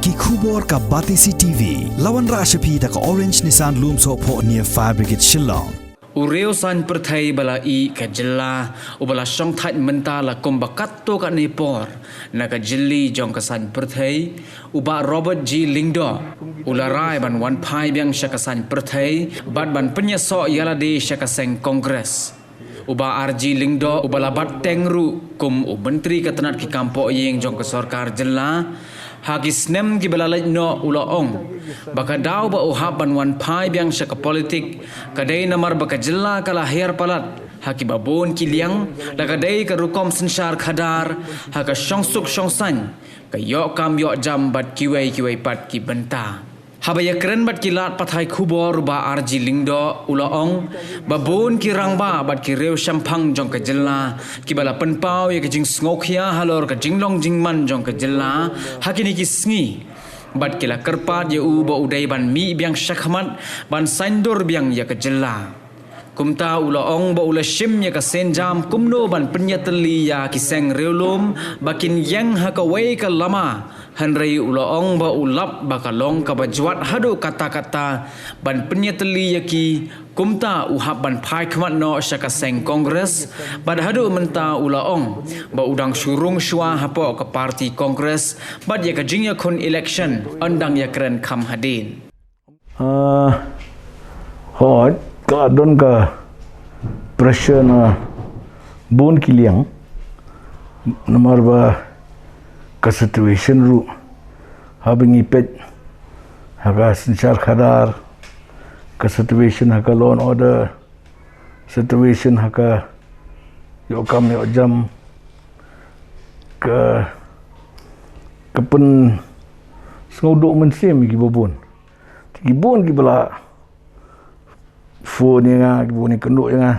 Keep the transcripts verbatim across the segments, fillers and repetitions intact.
Ki khubor ka Batesi T V. La wanrah sha phi da ka Orange Nissan Lumsohphoh near Fire Brigade Shillong. U riew saiñ pyrthei ba la ih ka jylla, uba la shongthait mynta la kum ba katto katne por na ka jylli jong ka saiñ pyrthei, u Bah Robert G Lyngdoh, u la rai ban wan phai biang sha ka saiñ pyrthei bad ban pynïasoh ïa lade sha ka seng Congress. U Bah R G Lyngdoh, uba la bat teng ruh kum u Myntri ka tnat ki kam pohïing jong ka sorkar jylla ha ki snem kiba la leit noh, u la ong ba ka daw ba u hap ban wan phai biang sha ka politik ka dei namar ba ka jylla ka la hiar palat ha kiba bun ki liang, la ka dei ka rukom synshar khadar ha ka shongsuk shongsaiñ, ka ïoh kam ïoh jam bad kiwei kiwei pat ki bynta. Haba ïakren bad ki lad pathai khubor, u Bah R G Lyngdoh u la ong ba bun ki rangbah bad ki riew shemphang jong ka jylla kiba la pynpaw ïa ka jingsngewkhia halor ka jinglong jingman jong ka jylla ha kine ki sngi, bad ki la kyrpad ïa u ba u dei ban mih biang shakhmat ban saiñdur biang ïa ka jylla. Kumta u la ong ba u la shim ïa ka sienjam kumno ban pynïatylli ïa ki seng riewlum ba kin ïeng ha kawei ka lama, hynrei u la ong ba u lap ba ka long kaba jwat haduh katta katta ban pynïatylli ïa ki. Kumta u hap ban phai khmat noh sha ka seng Congress, bad haduh mynta u la ong ba u dang shu rung shuwa hapoh ka party Congress bad ïa ka jingïakhun election yn dang ïakren kham hadien. Ah, hooid, ka don ka pressure na bun ki liang, namar ba ka situation ruh, haba ngi peit ha ka synshar khadar, ka situation ha ka law and order, situation ha ka ïoh kam ïoh jam, ka, ka pynsngewduh mynsiem ïa kiba bun. Te ki bun kiba la phone ïa nga, ki bun ïa kynduh ïa nga.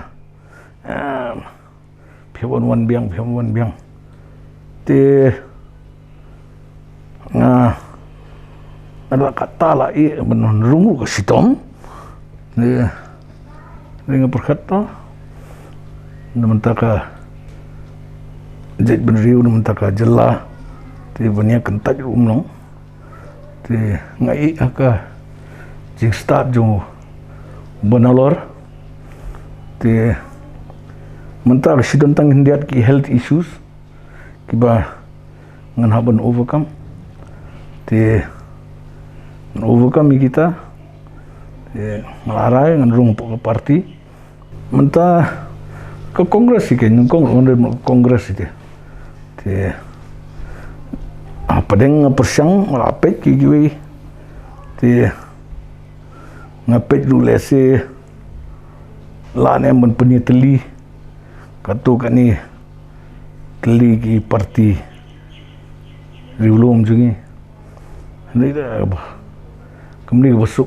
Ah, phi hap ban wan biang, phi hap ban wan biang. Te nga, nga la katta la ïeh ban wan rung ka shitom. Te, te nga pyrkhat to, na mynta ka jaitbynriew, na mynta ka jylla, te ban ïa kyntait ruh um long. Te nga ïeh ha ka jingstad jong u Bah Nalor. Te mynta ka shi don tang khyndiat ki health issues kiba ngan hap ban overcome. Te ngan overcome ïa kita. Te nga la rai ngan rung hapoh ka party. Mynta ka Congress hi ke, nyngkong ruh ngan rung ka Congress hi ke. Te hapdeng nga pyrshang, nga la peit ki kiwei. Te nga peit ruh lehse la ne em ban pynïatylli katto katne tylli ki party riewlum jong ngi. Hynrei da kaba, kam dei kaba suk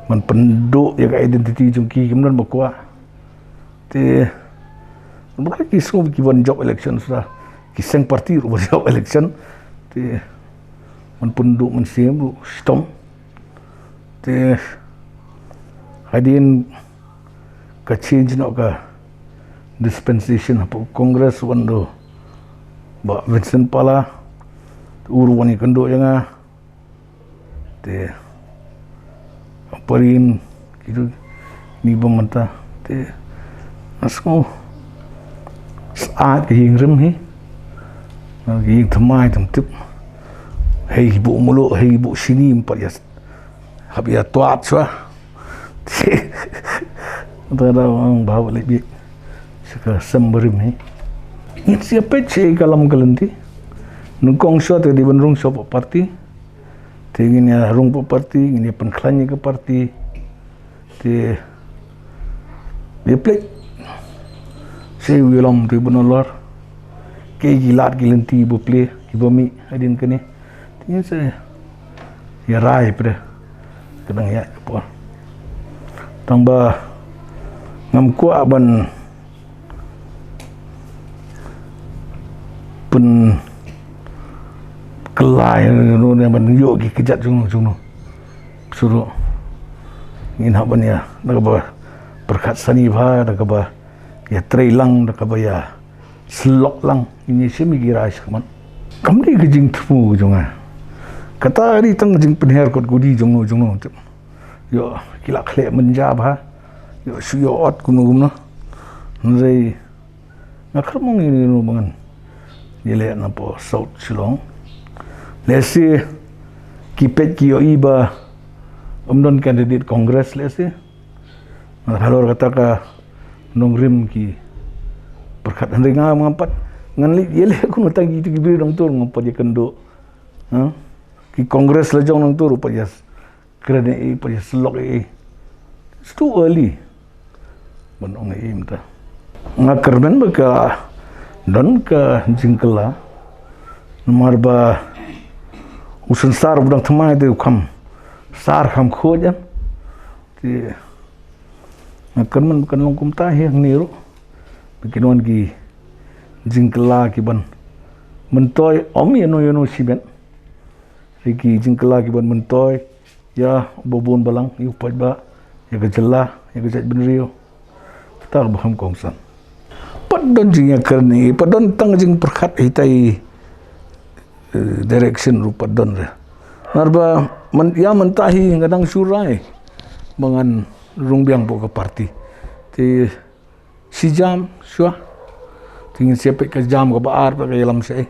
ban pynduh ïa ka identity jong ki, kim don ba kwah. Te ba ki sngew ki wan jop election suda, ki seng party ruh wan jop election. Te ban pynduh mynsiem ruh shitom. Te hadien ka change noh ka dispensation hapoh Congress, wan da u Bah Vincent Pala, u ruh wan ïakynduh ïa nga. Te parim kitu ni ba mynta. Te nga sngew syaid ka ïing rim hi. Ka ïing thymmai thymmai tip. Hei buh mluh, hei buh shini, ym pat ïa hap ïa twad shuwa. Te da ong ba hap leit bieit sha ka sem barim hi. Ngin sa ïa peit shaei ka lam ka lynti. Nyngkong shuwa te dei ban rung shuwa hapoh party. Te ngin ïa rung hapoh party, ngin ïa pynkhlaiñ ïa ka party. Te ïa peit shaei u ïalam te u Bah Nalor. Kaei ki lad ki lynti ba plie, kiba mih hadien kane. Te ngin sa ïa rai pat. Ka dang ïaid ka por. Tang ba ngam kwah ban pynkylla ïano ïano ne ban ïoh ki kjat jong no jong no. Shuh ruh ngin hap ban ïa, da kaba pyrkhat sani bha, da kaba ïatrei lang, da kaba ïa syllok lang, ngin ïa shim ïa ki rai shakhmat. Kam dei ka jingthmu ka jong nga. Kata ri tang jingpynher kot kudi jongno jongno tip. Yo, ki la khleh mynjab ha. Yo, shu yo ot kumno kumno. Hynrei nga khlem ong ïa ri ruh ba ngan ïaleh na po South Shillong. Lehse ki peit ki ïohi ba ym don candidate Congress lehse. Nga halor kata ka nongrim ki pyrkhat, hynrei nga ngam pat ngan leit ïaleh kumno tang ki, ki briew dang tur ngam pat ïakynduh. Ha? Ki Congress la jong nang tur pat ïa kren ei, pat ïa syllok ei. It's too early ban ong ei mynta. Nga kyrmen ba ka don ka jingkylla. Namar ba u synsar u dang thymmai te u kham sar kham khuid em. Te nga kyrmen ba kan long kumta hi hangne ruh. Ba kin wan ki jingkylla ki ban myntoi, ym ïano ïano shimet. Ri ki jingkylla ki ban myntoi ïa ba bun balang, ïa u paidbah, ïa ka jylla, ïa ka jaitbynriew. Kata kaba kham kongsan. Pat don jingïakren ei, pat don tang jingpyrkhat hitai, eh, direction ruh pat don re. Namar ba myn-, ïa mynta hi nga dang shu rai ba ngan rung biang bad ka party. Te shi jam shuwa. Te ngin sa peit ka jam kaba ar, peit ka ïalam shaei.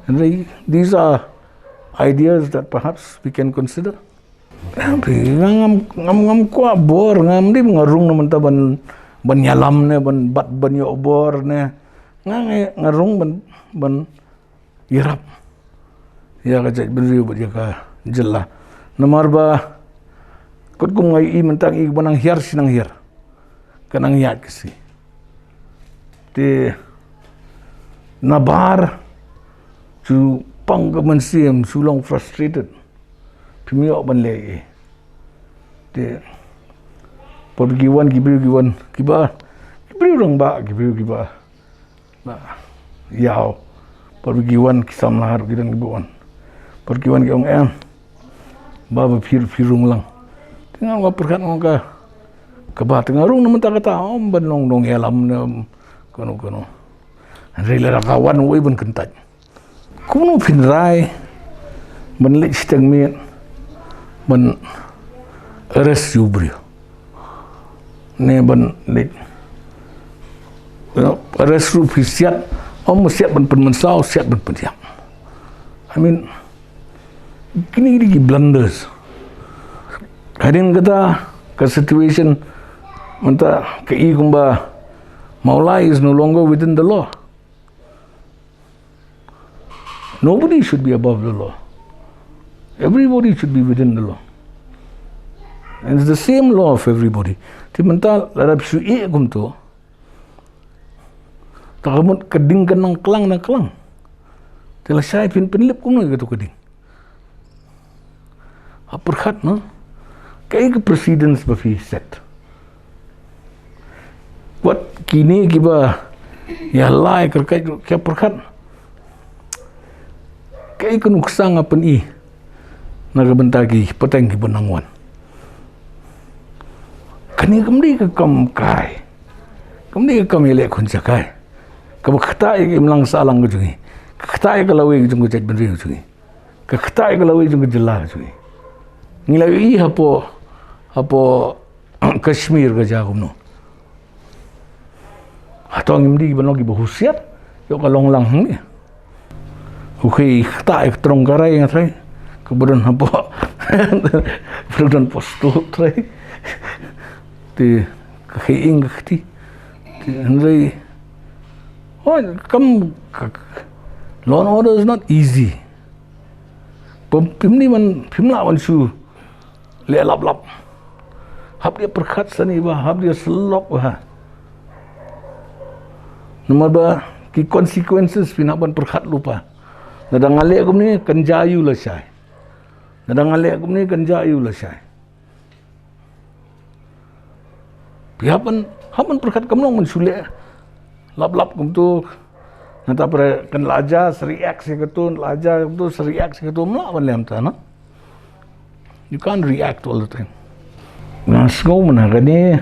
Hynrei these are ideas that perhaps we can consider. Ngam, ngam, ngam kwah bor, ngam dei nga rung na mynta ban, ban ïalam ne, ban bat, ban ïoh bor ne. Nga, nga, nga rung ban, ban ïarap ïa ka jaitbynriew bad ïa ka jylla. Namar ba katkum nga ïohi mynta, i ba nang hiar shi nang hiar, ka nang ïaid ka sngi. Te nabar shu pang ka mynsiem, shu long frustrated. Phim ïoh ban leh ei. Te pat ki wan ki briew ki wan kiba, ki briew rangbah, ki briew kiba Ba, ïaw. Pat ki wan ki samla ruh ki don kiba wan. Pat ki wan ki ong em. Ba, ba phi, phi rung lang. Te nga ong pyrkhat ong ka, kaba te nga rung na mynta kata, ym ban long nongïalam ne, ym, kano kano. Hynrei lada ka wan uwei ban kyntait. Kumno phin rai ban leit shiteng miet ban arrest ïa u briew? Ne ban leit, you know, arrest ruh phi siat, ym siat ban pynmynsaw, siat ban pynïap. I mean, kine ki dei ki blunders. Hadien kata ka situation mynta ka i kumba Mawlai is no longer within the law. Nobody should be above the law. Everybody should be within the law. And it's the same law of everybody. Te mynta lada phi shu ïeh kumto, ta ka mut ka ding ka nang klang, nang klang. Te lashai phin pynlip kumno ïa kato ka ding? Ha pyrkhat, no? Kaei ka precedence ba phi set? Wat kine kiba ïa lai kyrkait ki pyrkhat. Kaei ka nuksa nga pyni na ka bynta ki pateng kiba nang wan? Kane kam dei ka kam kai. Kam dei ka kam ïaleh khun shakai. Kaba ktah ïa ka imlang sahlang ka jong ngi. Ka ktah ïa ka lawei ka jong ka jaitbynriew ka jong ngi. Ka ktah ïa ka lawei jong ka jylla ka jong ngi. Ngi la ïohi hapoh, hapoh Kashmir ka jia kumno. Hato ngim dei ban long kiba husiar ïa ka long lang hangne? Okay, ktah ïa ka trong ka rai nga trai. Kaba don hapoh, kaba don posto trai. Te ka kheiñ ka kti. Te hynrei, oh, kam ka, law and order is not easy. Pym, pym ni man, pym lah wan shu leh lap lap. Hap dei pyrkhat sani ba, hap dei syllok ba. Namar ba ki consequences phin hap ban pyrkhat lypa. Lada nga leh kumne kan jia ïa u lashai. Lada nga leh kumne kan jia ïa u lashai. Phi hap ban, hap ban pyrkhat, kam long ban shu leh lap lap kumto. Nangta pyrkhat kan la jia sa react sha kato, la jia kumto sa react sha kato, ym lah ban leh kumta, no? You can't react all the time. Nga sngew mynta kane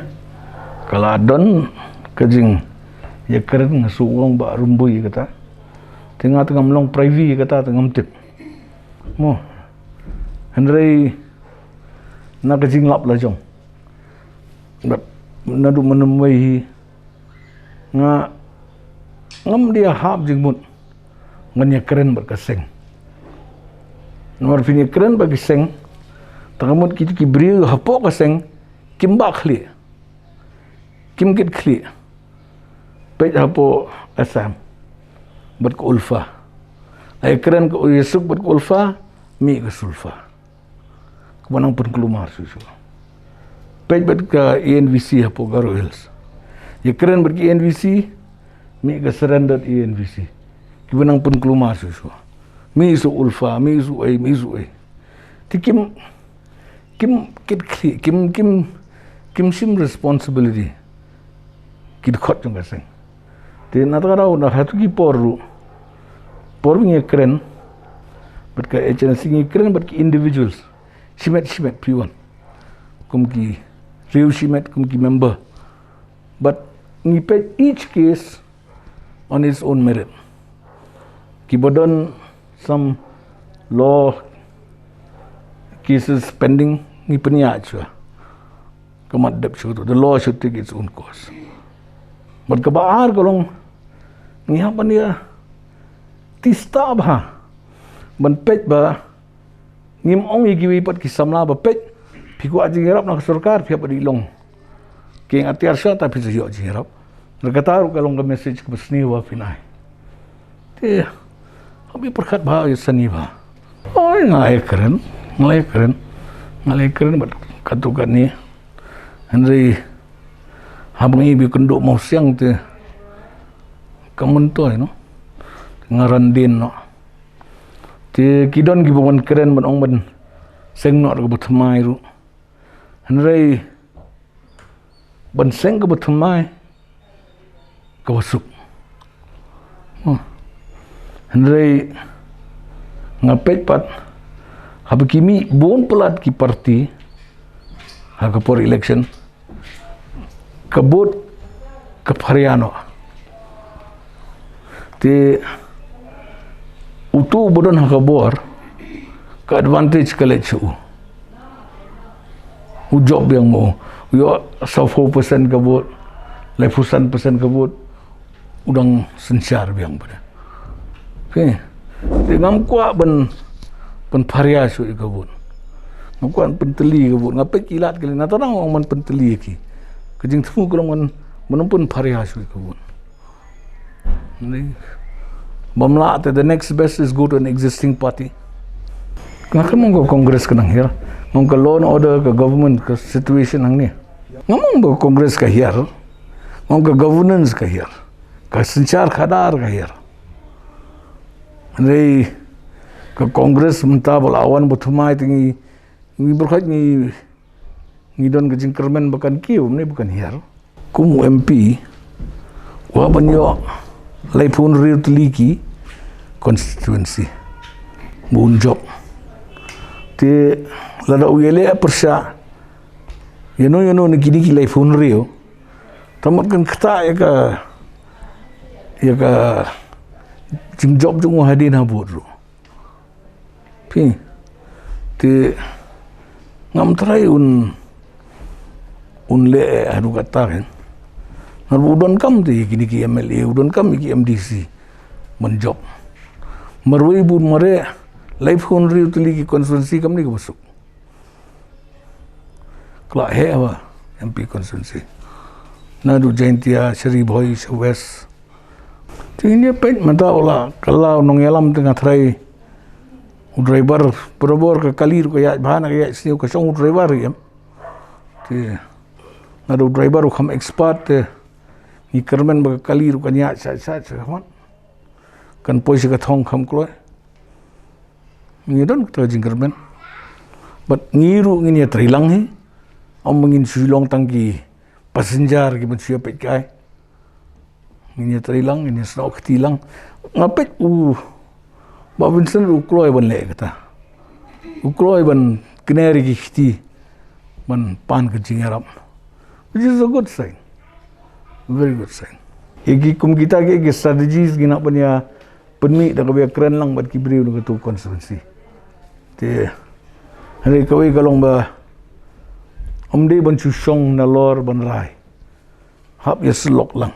ka la don ka jingïakren, nga sngew ong ba rymbui kata. Te nga te ngam long privy kata te ngam tip. Mo. Hynrei na ka jinglap la jong. Bad naduh mynwei hi nga ngam dei hap jingmut ngan ïakren bad ka seng. Namar phin ïakren bad ka seng, tang ka mut kito ki briew hapoh ka seng kim bah khlieh, kim kit khlieh. Peit hapoh Assam bad ka Ulfa. Ai kren ka Uriasuk bad ka Ulfa, mih ka Sulfa. Kaba nang pynkulmar shuh shuh. Peit bad ka A N V C hapoh Garo Hills. Ïakren bad ka A N V C, mih ka surrendered A N V C. Kiba nang pynkulmar shuh shuh. Mih shuh Ulfa, mih shuh ei, mih shuh ei. Te kim, kim kit khlieh, kim, kim, kim shim responsibility. Ki dkhot jong ka seng. Te na kata ka daw na hato ki por ruh, por ba ngi ïakren bad ka H N S C, ngi ïakren bad ki individuals shimet shimet, phi wan kum ki riew shimet, kum ki member. But ngi peit each case on its own merit. Kiba don some law cases pending, ngi pynïaid shuwa. Ka mat dep shuwa tu, the law should take its own course. Bad kaba ar ka long, ngi hap ban ïa tista bha ban peit ba ngim ong ïa kiwei pat ki samla ba peit, phi kwah jingïarap na ka sorkar, phi hap ban ïalong. Ki ïeng atiar shuwa, ta phi sa ïoh jingïarap. Kata ruh ka long ka message kaba sniew ba phin ai. Te hap ïa pyrkhat bha, ïa sani bha. Oi, nga la ïakren, nga la ïakren, nga la ïakren bad katu kane. Hynrei haba ngi ïa kynduh mawsiang te kam myntoi noh. Nga randien noh. Te ki don kiba wan kren ban ong ban seng noh kaba thymmai ruh. Hynrei ban seng kaba thymmai, kaba suk. Oh. Hynrei nga peit pat, haba ki mih bun palat ki party ha ka por election, ka vote ka pharia noh. Te uto uba don ha ka bor, ka advantage ka leit sha u. U jop biang mo, u ïoh sawphew percent ka vote, laiphew san percent ka vote, u dang synshar biang pat. Okay. Te ngam kwah ban, ban pharia shuh ïa ka vote. Ngam kwah ban pyntylli ïa ka vote. Nga peit ki lad ki lad, nata dang ong ban pyntylli ïa ki. Ka jingthmu ka long ban, ban ym pynpharia shuh ïa ka vote. Ni. Bym lah te, the next best is go to an existing party. Nga khlem ong ka Congress ka nang hiar. Nga ong ka law and order, ka government, ka situation hangne. Ngam ong ba ka Congress ka hiar. Nga ong ka governance ka hiar. Ka synshar khadar ka hiar. Hynrei ka Congress mynta ba la wan bad thymmai te ngi, ngi byrkhat ngi, ngi don ka jingkyrmen ba kan kiew ne ba kan hiar. Kum u M P, u hap ban ïoh laiphew hynriew tylli ki constituency ba un jop. Te lada u ïaleh pyrshah ïano ïano na kine ki laiphew hynriew, te mut kan ktah ïa ka, ïa ka jingjop jong u hadien ha vote ruh. Phi, te ngam tharai un, un leh haduh katta kan. Namar u donkam te ïa kine ki M L A, u donkam ïa ki M D C ban jop. Marwei bun mareh, laiphew hynriew tylli ki constituency kam dei kaba suk. Ka la heh ba M P constituency. Naduh Jaintia, Shari Bhoi, sha West. Te ngin ïa peit mynta u la kylla u nongïalam te nga tharai u driver barabor ka kali ruh ka ïaid bha, na ka ïaid sniew ka shong u driver ïa em. Te naduh u driver u kham expert te ngi kyrmen ba ka kali ruh kan ïaid sha sha sha khmat. Kan poi sha ka thong kham kloi. Ngi don kata ka jingkyrmen. Bad ngi ruh ngin ïa trei lang hi. Ym ngin shu long tang ki passenger kiban shu ïa peit kai. Ngin ïa trei lang, ngin ïa snoh kti lang. Nga peit u Bah Vincent ruh u kloi ban leh kata. U kloi ban kner ïa ki kti ban pan ka jingïarap. Which is a good sign. Very good sign. Ïa ki kum kita ki, ki strategies ngin hap ban ïa pynmih da kaba ïakren lang bad ki briew na katu constituency. Te hynrei kawei ka long ba ym dei ban shu shong nalor ban rai. Hap ïa syllok lang.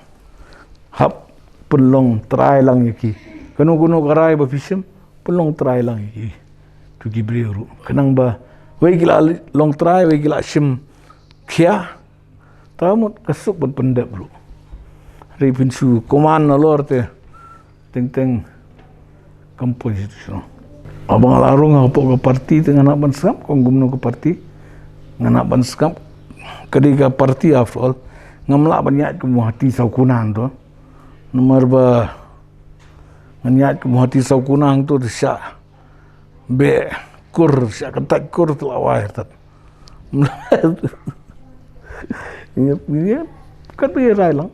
Hap pynlong trai lang ïa ki. Kano kano ka rai ba phi shim, pynlong trai lang ïa ki. Tu ki briew ruh. Khnang ba wei ki la long trai, wei ki la shim khia. Ta mut ka suk ban pyndep ruh. Hynrei phin shu command nalor te teng teng kam poi shuh shuh. Haba nga la rung hapoh ka party te nga nang ban sngap, kum kumno ka party nga nang ban sngap. Ka dei ka party after all. Ngam lah ban ïaid kum u hati saw kunang to. Namar ba ngan ïaid kum u hati saw kunang to te shah beh kur, shah kyntait kur te la wai tat. Ïa, ïa, ka dei rai lang.